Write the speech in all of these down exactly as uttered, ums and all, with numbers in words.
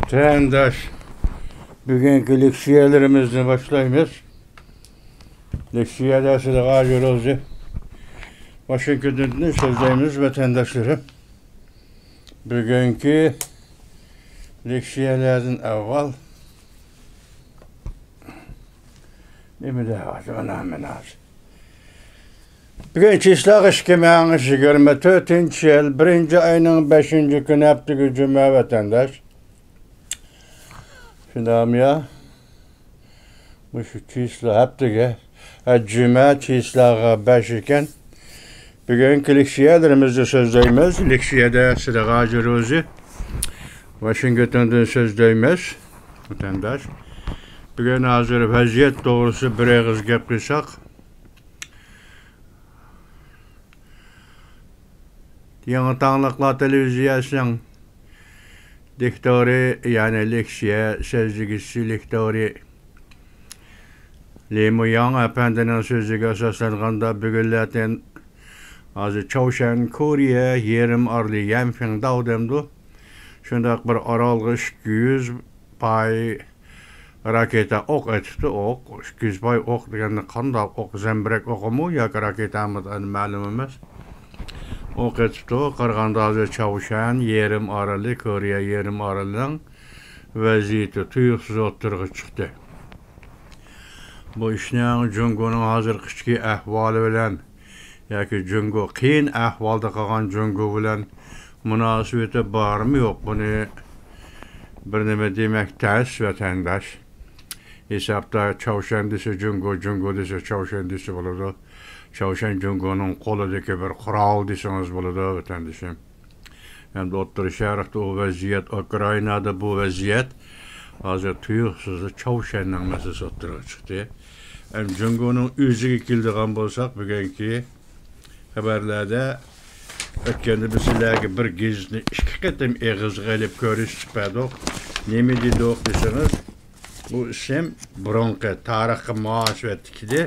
ۋەتەنداش، بۈگۈنكى لېكسىيەلىرىمىزنى باشلايمىز. لېكسىيەدە سىلىغا ھازىر روزى ۋاشىنگتوندىن سۆزلەيمىز، ۋەتەنداشلىرىم. بۈگۈنكى لېكسىيەلەردىن ئاۋۋال نېمە دەۋاتىمەن ھازىر؟ بۈگۈن چىسلاغا ئىككى مىڭ يىگىرمە تۆتىنچى يىل، بىرىنچى ئاينىڭ بەشىنچى كۈنى، ھەپتىگە جۈمە، ۋەتەنداش. شۇنداقمۇ يا؟ مۇشۇ چىسلا ھەپتىگە، ھە، جۈمە چىسلاغا بەش ئىكەن. بۈگۈنكى لېكسىيەلىرىمىزنى سۆزلەيمىز. لېكسىيەدە سىلىغا ھازىر روزى ۋاشىنگتوندىن سۆزلەيمىز، ۋەتەنداش. بۈگۈن ھازىر ۋەزىيەت توغرىسى بىر ئېغىز گەپ قىلساق، يېڭى تاڭلىقلار تېلېۋىزىيەسىنىڭ دىكتورى، يەنى لېكسىيە سۆزلىگۈچىسى، لېكتورى لى مۇياڭ ئەپەندىنىڭ سۆزىگە ئاساسلانغاندا، بۈگۈنلەردىن ھازىر چاۋشيەن كورېيە يېرىم ئارىلى يەنفىڭداۋ دەمدۇ، شۇنداق بىر ئارالغا ئىككى يۈز پاي راكېتا ئوق ئېتىپتۇ. ئوق، ئىككى يۈز پاي ئوق دېگەندە قانداق ئوق؟ زەمبىرەك ئوقىمۇ ياكى راكېتامۇ، ئەنە مەلۇم ئەمەس. ئوق ئېتىپتۇ. قارىغاندا ھازىر چاۋشيەن يېرىم ئارىلى، كورېيە يېرىم ئارىلىنىڭ ۋەزىيىتى تۇيۇقسىز ئوتتۇرىغا چىقتى. بۇ ئىشنىڭ جۇڭگونىڭ ھازىرقى ئىچكى ئەھۋالى بىلەن ياكى جۇڭگو قىيىن ئەھۋالدا قالغان جۇڭگو بىلەن مۇناسىۋىتى بارمۇ يوق، بۇنى بىر نېمە دېمەك تەس، ۋەتەنداش. ھېسابتا چاۋشيەن دېسە جۇڭگو، جۇڭگو دېسە چاۋشيەن دېسە بولىدۇ. چاۋشيەن جۇڭگونىڭ قولىدىكى بىر قورال دېسىڭىز بولىدۇ، ۋەتەندىشىم. ئەمدى ئوتتۇرا شەرقتە ئۇ ۋەزىيەت، ئۇكرائىنادا بۇ ۋەزىيەت، ھازىر تۇيۇقسىزلا چاۋشيەننىڭ مەسىلىسى ئوتتۇرىغا چىقتى. ئەمدى جۇڭگونىڭ ئۆزىگە كېلىدىغان بولساق، بۈگۈنكى خەۋەرلەردە ئۆتكەندە بىز سىلەرگە بىر گېزىتنى ئىككى قېتىم ئېغىزغا ئېلىپ كۆرسىتىپ بەردۇق. نېمە دېدۇق دېسىڭىز، بۇ ئىسىم بۇرۇنقى تارىخقا مۇناسىۋەتلىك ئىدى.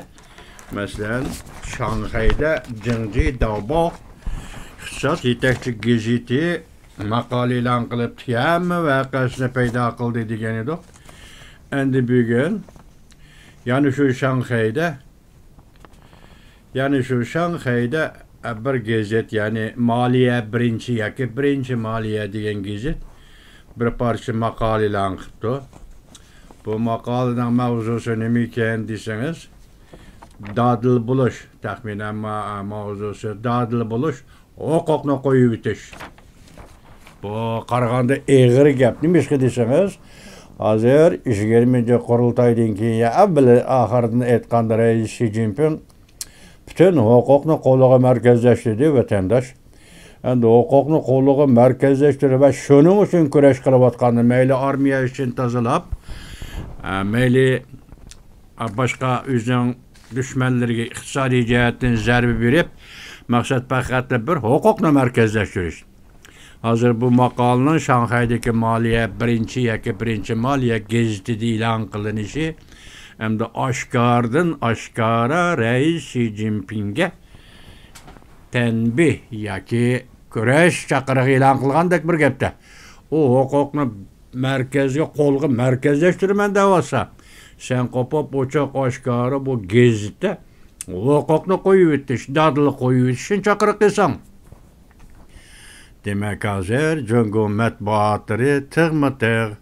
مەسىلەن، شاڭخەيدە جىڭجى داۋباۋ ئىقتىساد يېتەكچى گېزىتى ماقالە ئېلان قىلىپتۇ، ھەممە ۋەقەسىنى پەيدا قىلدى دېگەن ئىدۇق. ئەمدى بۈگۈن يەنە شۇ شاڭخەيدە، يەنە شۇ شاڭخەيدە بىر گېزىت، يەنى مالىيە بىرىنچى ياكى بىرىنچى مالىيە دېگەن گېزىت بىر پارچە ماقالە ئېلان قىپتۇ. بۇ ماقالىنىڭ ماۋزۇسى نېمە ئىكەن دېسىڭىز، دادىل بولۇش، تەخمىنەن ما-، ماۋزۇسى دادىل بولۇش، ھوقۇقنى قويۇۋېتىش. بۇ قارىغاندا ئېغىر گەپ. نېمىشقا دېسىڭىز، ھازىر يىگىرمىنچى قۇرۇلتايدىن كېيىن، يا ئەۋۋەل ئاخىرىدىن ئېيتقاندا، رەئىس شى جىنپىڭ پۈتۈن ھوقۇقنى قولىغا مەركەزلەشتۈردى، ۋەتەنداش. ئەمدى ھوقۇقنى قولىغا مەركەزلەشتۈرۈپ ۋە شۇنىڭ ئۈچۈن كۈرەش قىلىۋاتقاندا، مەيلى ئارمىيە ئىچىنى تازىلاپ، ئە، مەيلى، ئە، باشقا ئۆزىنىڭ دۈشمەنلىرىگە ئىقتىسادىي جەھەتتىن زەربە بېرىپ، مەقسەت پەقەتلا بىر ھوقۇقنى مەركەزلەشتۈرۈش. ھازىر بۇ ماقالىنىڭ شاڭخەيدىكى مالىيە بىرىنچى ياكى بىرىنچى مالىيە گېزىتىدە ئېلان قىلىنىشى ئەمدى ئاشكارىدىن ئاشكارا رەئىس شى جىنپىڭگە تەنبىھ ياكى كۈرەش چاقىرىقى ئېلان قىلغاندەك بىر گەپتە. ئۇ ھوقۇقنى مەركەزگە، قولغا مەركەزلەشتۈرىمەن دەۋاتسا، سەن قوپۇپ ئوچۇق ئاشكارا بۇ گېزىتتە ھوقۇقنى قويۇۋېتىش، دادىل قويۇۋېتىشنى چاقىرىق قىلساڭ. دېمەك، ھازىر جۇڭگو مەتبۇئاتلىرى تىغمۇ تىغ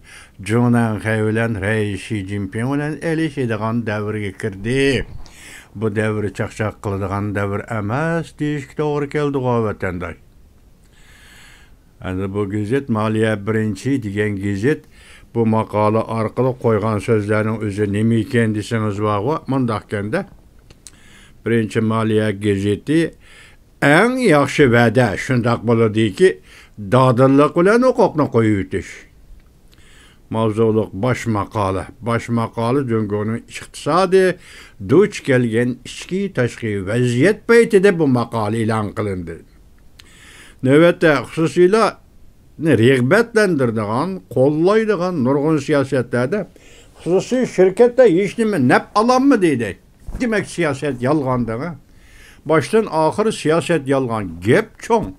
جۇڭ نەنخەي بىلەن رەئىس شى جىنپىڭ بىلەن ئېلىشىدىغان دەۋرگە كىردى. بۇ دەۋر چاقچاق قىلىدىغان دەۋر ئەمەس دېيىشكە توغرا كېلىدىغۇ، ۋەتەنداش. ئەمدى بۇ گېزىت، مالىيە بىرىنچى دېگەن گېزىت، بۇ ماقالە ئارقىلىق قويغان سۆزلەرنىڭ ئۆزى نېمە ئىكەن دېسىڭىز بارغۇ، مۇنداقكەندە، بىرىنچى مالىيە گېزىتى، ئەڭ ياخشى ۋەدە شۇنداق بولىدۇكى، دادىللىق بىلەن ھوقۇقنى قويۇۋېتىش. ماۋزۇلۇق باش ماقالە. باش ماقالە جۇڭگونىڭ ئىقتىسادى دۇچ كەلگەن ئىچكى تاشقى ۋەزىيەت پەيتىدە بۇ ماقالە ئېلان قىلىندى. نۆۋەتتە خۇسۇسىيلارنى رىغبەتلەندۈرىدىغان، قوللايدىغان نۇرغۇن سىياسەتلەردە خۇسۇسىي شىركەتلەر ھېچنېمە نەپ ئالالمىدى دەيدۇ. دېمەك، سىياسەت يالغان دەڭە. باشتىن ئاخىر سىياسەت يالغان. گەپ چوڭ.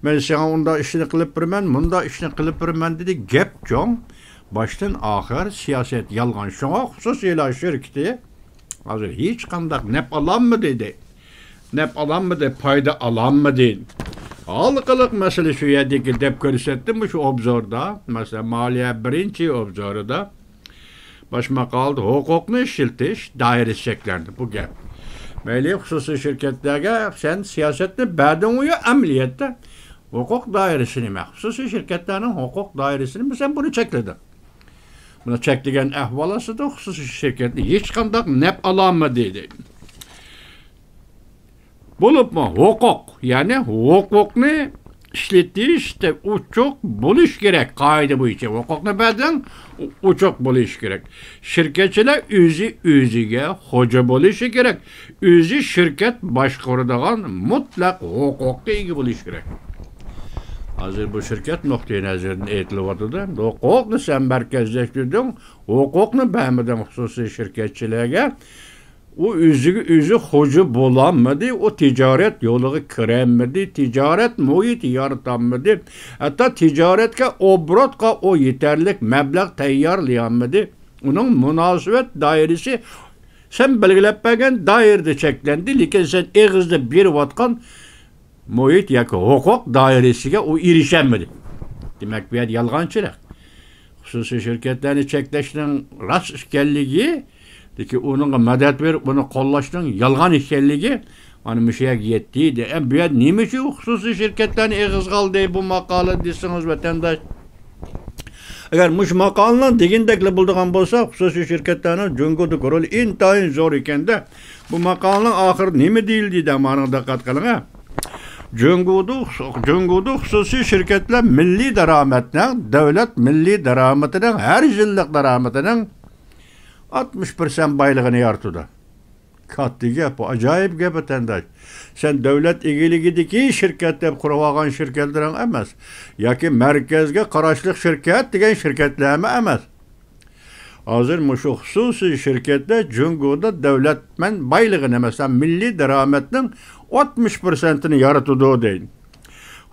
مەن ساڭا ئۇنداق ئىشنى قىلىپ بېرىمەن، مۇنداق ئىشنى قىلىپ بېرىمەن دېدى. گەپ چوڭ. باشتىن ئاخىر سىياسەت يالغان. شۇڭا خۇسۇسىيلار شىركىتى ھازىر ھېچقانداق نەپ ئالالمىدى، دەي. نەپ ئالالمىدى، پايدا ئالالمىدى. ھالقىلىق مەسىلە شۇ يەردىكى دەپ كۆرسەتتىم شۇ ئوبزوردا. مەسىلەن، مالىيە بىرىنچى ئوبزورىدا باش ماقالىدا ھوقۇقنى ئىشلىتىش دائىرىسى چەكلەندى. بۇ گەپ. مەيلى خۇسۇسىي شىركەتلەرگە سەن سىياسەتنى بەردىڭۇ يا ئەمەلىيەتتە ھوقۇق دائىرىسى نېمە؟ خۇسۇسىي شىركەتلەرنىڭ ھوقۇق دائىرىسى نېمە؟ سەن بۇنى چەكلىدىڭ. بۇنى چەكلىگەن ئەھۋال ئاستىدا خۇسۇسىي شىركەتلەر ھېچقانداق نەپ ئالالمىدى، دەيدۇ. بولۇپمۇ ھوقۇق، يەنى ھوقۇقنى ئىشلىتىش ئوچۇق بولۇش كېرەك. قائىدە بويىچە ھوقۇقنى بەردىڭ، ئوچۇق بولۇش كېرەك. شىركەتچىلەر ئۆزى ئۆزىگە خوجا بولۇشى كېرەك. ئۆزى شىركەت باشقۇرىدىغان مۇتلەق ھوقۇققا ئىگە بولۇشى كېرەك. ھازىر بۇ شىركەت نۇقتىئى نەزىرىدىن ئېيتىلىۋاتىدۇ. ھوقۇقنى سەن مەركەزلەشتۈردۈڭ، ھوقۇقنى بەرمىدىڭ خۇسۇسىي شىركەتچىلەرگە. ئۇ ئۆزىگە ئۆزى خوجا بولالمىدى، ئۇ تىجارەت يولىغا كىرەلمىدى، تىجارەت مۇھىتى يارىتالمىدى، ھەتتا تىجارەتكە، ئوبوروتقا ئۇ يېتەرلىك مەبلەغ تەييارلىيالمىدى. ئۇنىڭ مۇناسىۋەت دائىرىسى سەن بەلگىلەپ بەرگەن دائىرىدە چەكلەندى، لېكىن سەن ئېغىزدا بېرىۋاتقان مۇھىت ياكى ھوقۇق دائىرىسىگە ئۇ ئېرىشەلمىدى. دېمەك، بۇ يەردە يالغانچىلىق. خۇسۇسىي شىركەتلەرنى چەكلەشنىڭ راست ئىكەنلىكى، لېكىن ئۇنىڭغا مەدەت بېرىپ، ئۇنى قوللاشنىڭ يالغان ئىكەنلىكى مانا مۇشۇ يەرگە يەتتى. ئەمما بۇ يەردە نېمە ئۈچۈن خۇسۇسىي شىركەتلەرنى ئېغىزغا ئالدى بۇ ماقالە دېسىڭىز، ۋەتەنداش، ئەگەر مۇشۇ ماقالىنىڭ دېگىنىدەكلا بولىدىغان بولسا، خۇسۇسىي شىركەتلەرنىڭ جۇڭگودىكى رولى ئىنتايىن زور ئىكەندە، بۇ ماقالىنىڭ ئاخىرىدا نېمە دېيىلدى دە، مانا دىققەت قىلىڭ، ھە. جۇڭگودۇ، جۇڭگودۇ خۇسۇسىي شىركەتلەر مىللىي دارامەتنىڭ، دۆلەت مىللىي دارامىتىنىڭ، ھەر يىللىق دارامىتىنىڭ ئاتمىش پىرسەنت بايلىقىنى يارىتىدۇ. كاتتا گەپ، بۇ ئاجايىپ گەپ، ۋەتەنداش. سەن دۆلەت ئىگىلىكىدىكى شىركەت دەپ قۇرۇۋالغان شىركەتلىرىڭ ئەمەس، ياكى مەركەزگە قاراشلىق شىركەت دېگەن شىركەتلەرمۇ ئەمەس. ھازىر مۇشۇ خۇسۇسىي شىركەتلەر جۇڭگودا دۆلەتمەن بايلىقىنى، مەسىلەن، مىللىي دارامەتنىڭ ئاتمىش پىرسەنتىنى يارىتىدۇ، دەيدۇ.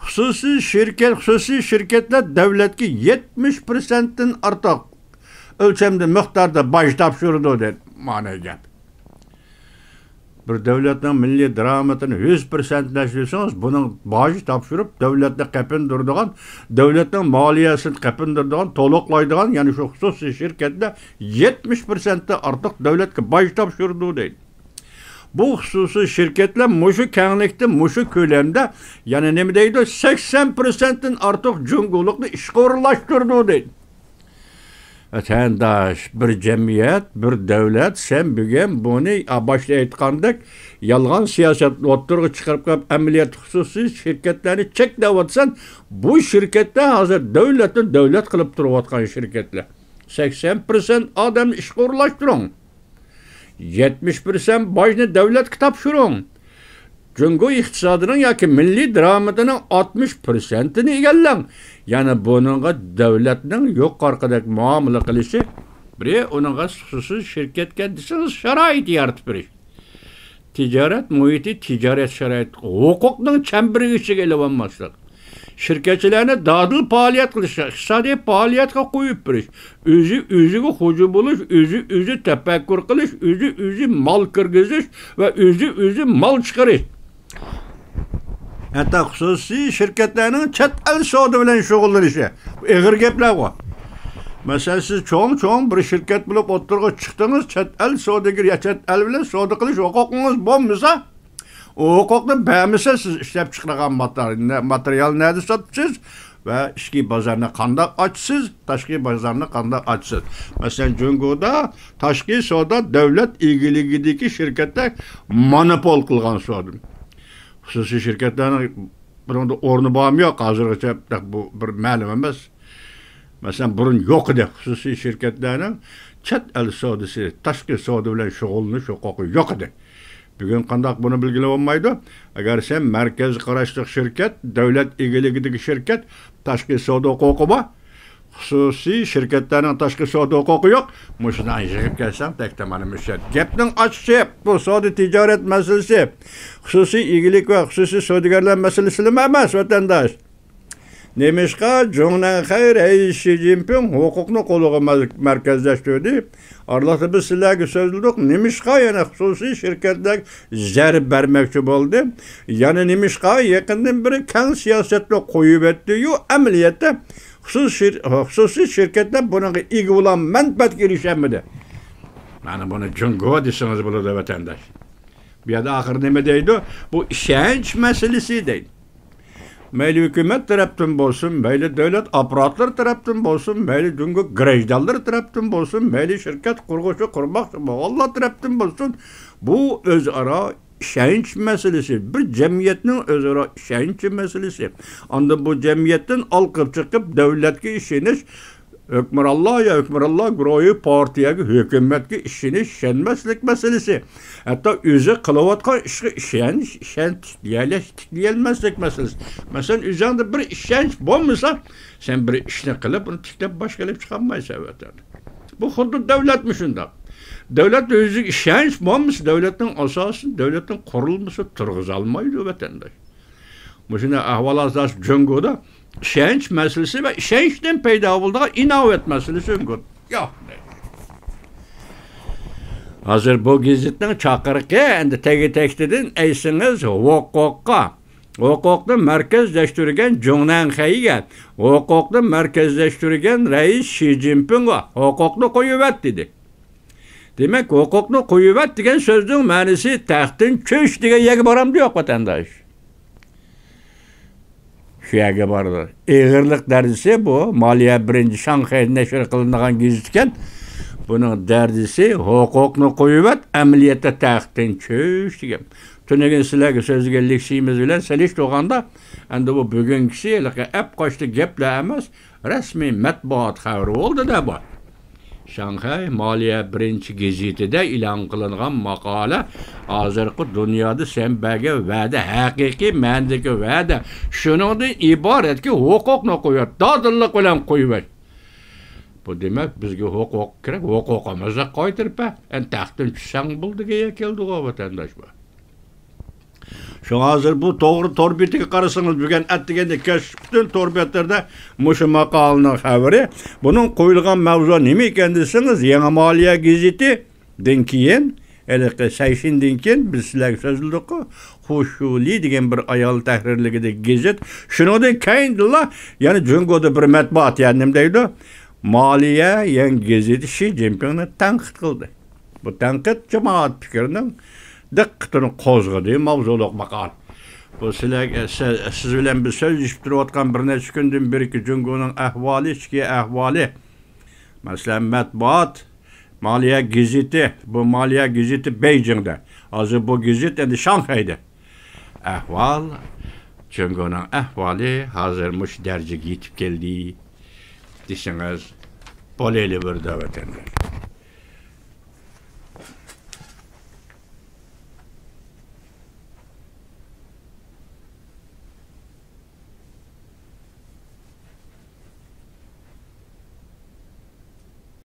خۇسۇسىي شىركەت، خۇسۇسىي شىركەتلەر دۆلەتكە يەتمىش پىرسەنتتىن ئارتۇق ئۆلچەمدە مىقداردا باج تاپشۇرىدۇ، دەيدۇ. مانا گەپ. بىر دۆلەتنىڭ مىللىي دارامىتىنى يۈز پىرسەنت نەشر دېسىڭىز، بۇنىڭ باج تاپشۇرۇپ، دۆلەتنى قېپىندۇرىدىغان، دۆلەتنىڭ مالىيەسىنى قېپىندۇرىدىغان، تولۇقلايدىغان، يەنى شۇ خۇسۇسىي شىركەتلەر يەتمىش پىرسەنتتىن ئارتۇق دۆلەتكە باج تاپشۇرىدۇ، دەيدۇ. بۇ خۇسۇسىي شىركەتلەر مۇشۇ كەڭلىكتە، مۇشۇ كۆلەمدە، يەنى نېمە دەيدۇ؟ سەكسەن پىرسەنتتىن ئارتۇق جۇڭگولۇقنى ئىشقا ئورۇنلاشتۇرىدۇ، دەيدۇ. ۋەتەنداش، بىر جەمئىيەت، بىر دۆلەت، سەن بۈگۈن بۇنى، ئا، باشتا ئېيتقاندەك، يالغان سىياسەتنى ئوتتۇرىغا چىقىرىپ قويۇپ، ئەمەلىيەتتە خۇسۇسىي شىركەتلەرنى چەكلەۋاتىسەن. بۇ شىركەتلەر ھازىر دۆلەتنى دۆلەت قىلىپ تۇرۇۋاتقان شىركەتلەر. سەكسەن پىرسەنت ئادەمنى ئىشقا ئورۇنلاشتۇرۇڭ. يەتمىش پىرسەنت باجنى دۆلەتكە تاپشۇرۇڭ. جۇڭگو ئىقتىسادىنىڭ ياكى مىللىي دارامىتىنىڭ ئاتمىش پىرسەنتىنى ئىگىلەڭ. يەنە بۇنىڭغا دۆلەتنىڭ يۇقىرىقىدەك مۇئامىلە قىلىشى، بىرى ئۇنىڭغا خۇسۇسىي شىركەتكە دېسىڭىز شارائىت يارىتىپ بېرىش. تىجارەت مۇھىتى، تىجارەت شارائىتى، ھوقۇقنىڭ چەمبىرىكى ئىچىگە ئېلىۋالماسلىق. شىركەتچىلەرنى دادىل پائالىيەت قىلىشقا، ئىقتىسادىي پائالىيەتكە قويۇپ بېرىش، ئۆزى ئۆزىگە خوجا بولۇش، ئۆزى ئۆزى تەپەككۇر قىلىش، ئۆزى ئۆزى مال كىرگۈزۈش ۋە ئۆزى ئۆزى مال چىقىرىش. ھەتتا خۇسۇسىي شىركەتلەرنىڭ چەت ئەل سودا بىلەن شۇغۇللىنىشى. بۇ ئېغىر گەپلەرغۇ. مەسىلەن، سىز چوڭ-چوڭ بىر شىركەت بولۇپ ئوتتۇرىغا چىقتىڭىز، چەت ئەل سودىگىرى يا چەت ئەل بىلەن سودا قىلىش ھوقۇقىڭىز بولمىسا، ئۇ ھوقۇقنى بەرمىسە، سىز ئىشلەپچىقىرغان ماتېرىيال، ماتېرىيال نەدە ساتىسىز ۋە ئىچكى بازارنى قانداق ئاچىسىز، تاشقى بازارنى قانداق ئاچىسىز؟ مەسىلەن، جۇڭگودا تاشقى سودا دۆلەت ئىگىلىكىدىكى شىركەتلەر مونوپول قىلغان سودا. خۇسۇسىي شىركەتلەرنىڭ بۇنىڭدا ئورنى بارمۇ يوق، ھازىرغىچە بۇ بىر مەلۇم ئەمەس. مەسىلەن، بۇرۇن يوق ئىدى. خۇسۇسىي شىركەتلەرنىڭ چەت ئەل سودىسى، تاشقى سودا بىلەن شۇغۇللىنىش ھوقۇقى يوق ئىدى. بۈگۈن قانداق بۇنى بىلگىلى بولمايدۇ؟ ئەگەر سەن مەركەزگە قاراشلىق شىركەت، دۆلەت ئىگىلىكىدىكى شىركەت، تاشقى سودا ھوقۇقى بار. خۇسۇسىي شىركەتلەرنىڭ تاشقى سودا ھوقۇقى يوق. مۇشۇنداق يىغىپ كەلسەڭ، تەكتە مانا مۇشۇ يەر. گەپنىڭ ئاچىقى، بۇ سودا تىجارەت مەسىلىسى، خۇسۇسىي ئىگىلىك ۋە خۇسۇسىي سودىگەرلەر مەسىلىسىلا ئەمەس، ۋەتەنداش. نېمىشقا جۇڭنەنخەي رەئىس شى جىنپىڭ ھوقۇقنى قولىغا مەر-، مەركەزلەشتۈردى؟ ئارىلىقتا بىز سىلەرگە سۆزلىدۇق. نېمىشقا يەنە خۇسۇسىي شىركەتلەرگە زەربە بەرمەكچى بولدى؟ يەنە نېمىشقا يېقىندىن بېرى كەڭ سىياسەتنى قويۇۋەتتى-يۇ، ئەمەلىيەتتە خۇسۇسىي شىر-، خۇسۇسىي شىركەتلەر بۇنىڭغا ئىگە بولا مەنپەئەتكە ئېرىشەلمىدى؟ مانا بۇنى جۇڭگو دېسىڭىز بولىدۇ، ۋەتەنداش. بۇ يەردە ئاخىرى نېمە دەيدۇ؟ بۇ ئىشەنچ مەسىلىسى دەيدۇ. مەيلى ھۆكۈمەت تەرەپتىن بولسۇن، مەيلى دۆلەت ئاپپاراتلىرى تەرەپتىن بولسۇن، مەيلى جۇڭگو گراژدانلىرى تەرەپتىن بولسۇن، مەيلى شىركەت قۇرغۇچى، قۇرماقچى بولغانلار تەرەپتىن بولسۇن، بۇ ئۆزئارا ئىشەنچ مەسىلىسى، بىر جەمئىيەتنىڭ ئۆزئارا ئىشەنچى مەسىلىسى. ئاندىن بۇ جەمئىيەتتىن ئالقىپ چىقىپ، دۆلەتكە ئىشىنىش، ھۆكمرانلار يا ھۆكمرانلار گۇرۇھى، پارتىيەگە، ھۆكۈمەتكە ئىشىنىش، ئىشەنمەسلىك مەسىلىسى. ھەتتا ئۆزى قىلىۋاتقان ئىشقا ئىشەنچ، ئىشەنچ تىكلىيەلەش-، تىكلىيەلمەسلىك مەسىلىسى. مەسىلەن، ئۆزۈڭدە بىر ئىشەنچ بولمىسا، سەن بىر ئىشنى قىلىپ، ئۇنى تىكلەپ باشقا ئېلىپ چىقالمايسەن، ۋەتەندە. بۇ خۇددى دۆلەتمۇ شۇنداق. دۆلەت ئۆزىگە ئىشەنچ بولمىسا، دۆلەتنىڭ ئاساسى، دۆلەتنىڭ قۇرۇلمىسى تۇرغۇزالمايدۇ، ۋەتەنداش. مۇشۇنداق ئەھۋال ئاساسىدا جۇڭگودا ئىشەنچ مەسىلىسى ۋە ئىشەنچتىن پەيدا بولىدىغان ئىناۋەت مەسىلىسى يوق. ھازىر بۇ گېزىتنىڭ چاقىرىقى ئەمدى تەگى-تەكتىدىن ئەيسىڭىز ھوقۇققا، ھوقۇقنى مەركەزلەشتۈرگەن جۇڭنەنخەيگە، ھوقۇقنى مەركەزلەشتۈرگەن رەئىس شى جىنپىڭغا ھوقۇقنى قويۇۋەت دېدى. دېمەك، ھوقۇقنى قويۇۋەت دېگەن سۆزنىڭ مەنىسى تەختتىن چۈش دېگەن يەرگە بارامدۇ يوق، ۋەتەنداش؟ شۇ يەرگە بارىدۇ. ئېغىرلىق دەرىجىسى بۇ مالىيە بىرىنچى شاڭخەيدە نەشر قىلىنغان گېزىت ئىكەن. بۇنىڭ دەرىجىسى ھوقۇقنى قويۇۋەت، ئەمەلىيەتتە تەختتىن چۈش دېگەن. تۈنۈگۈن سىلەرگە سۆزلىگەن لېكسىيىمىز بىلەن سېلىشتۇرغاندا، ئەمدى بۇ بۈگۈنكىسى ھېلىقى ئەپقاچتى گەپلەر ئەمەس، رەسمىي مەتبۇئات خەۋىرى بولدى-دە بۇ. شاڭخەي مالىيە بىرىنچى گېزىتىدە ئېلان قىلىنغان ماقالە ھازىرقى دۇنيادا سەن بەرگەن ۋەدە ھەقىقىي مەنىدىكى ۋەدە، شۇنىڭدىن ئىبارەتكى، ھوقۇقنى قويۇۋەت، دادىللىق بىلەن قويۇۋەت. بۇ دېمەك، بىزگە ھوقۇق كېرەك، ھوقۇقىمىزنى قايتۇرۇپ بەر. ئەمدى تەختتىن چۈشسەڭ بولدى دېگەن يەرگە كەلدىغۇ، ۋەتەنداش، بۇ. شۇڭا ھازىر بۇ توغرا تور بېتىگە قارىسىڭىز، بۈگۈن ئەتىگەندە كەچ پۈتۈن تور بەتلەردە مۇشۇ ماقالىنىڭ خەۋىرى. بۇنىڭ قويۇلغان مەۋزۇ نېمە ئىكەن دېسىڭىز، يېڭى مالىيە گېزىتىدىن كېيىن، ھېلىقى سەيشىندىن كېيىن بىز سىلەرگە سۆزلىدۇققۇ، خۇشۇلى دېگەن بىر ئايال تەھرىرلىگىدە گېزىت. شۇنىڭدىن كېيىندىلا يەنە جۇڭگودا بىر مەتبۇئات، يەنى نېمە دەيدۇ؟ مالىيە يەڭ گېزىتى شى جىنپىڭنى تەنقىد قىلدى. بۇ تەنقىد جامائەت پىكرىنىڭ دىققىتىنى قوزغىدى، ماۋزۇلۇق ماقالە. بۇ سىلەر، سىز، سىز بىلەن بىز سۆزلىشىپ تۇرۇۋاتقان بىر نەچچە كۈندىن بېرىكى جۇڭگونىڭ ئەھۋالى، ئىچكى ئەھۋالى. مەسىلەن، مەتبۇئات، مالىيە گېزىتى، بۇ مالىيە گېزىتى بېيجىڭدا. ھازىر بۇ گېزىت ئەمدى شاڭخەيدە. ئەھۋال، جۇڭگونىڭ ئەھۋالى ھازىر مۇشۇ دەرىجىگە يېتىپ كەلدى دېسىڭىز بولۇۋېرىدۇ، ۋەتەنداش.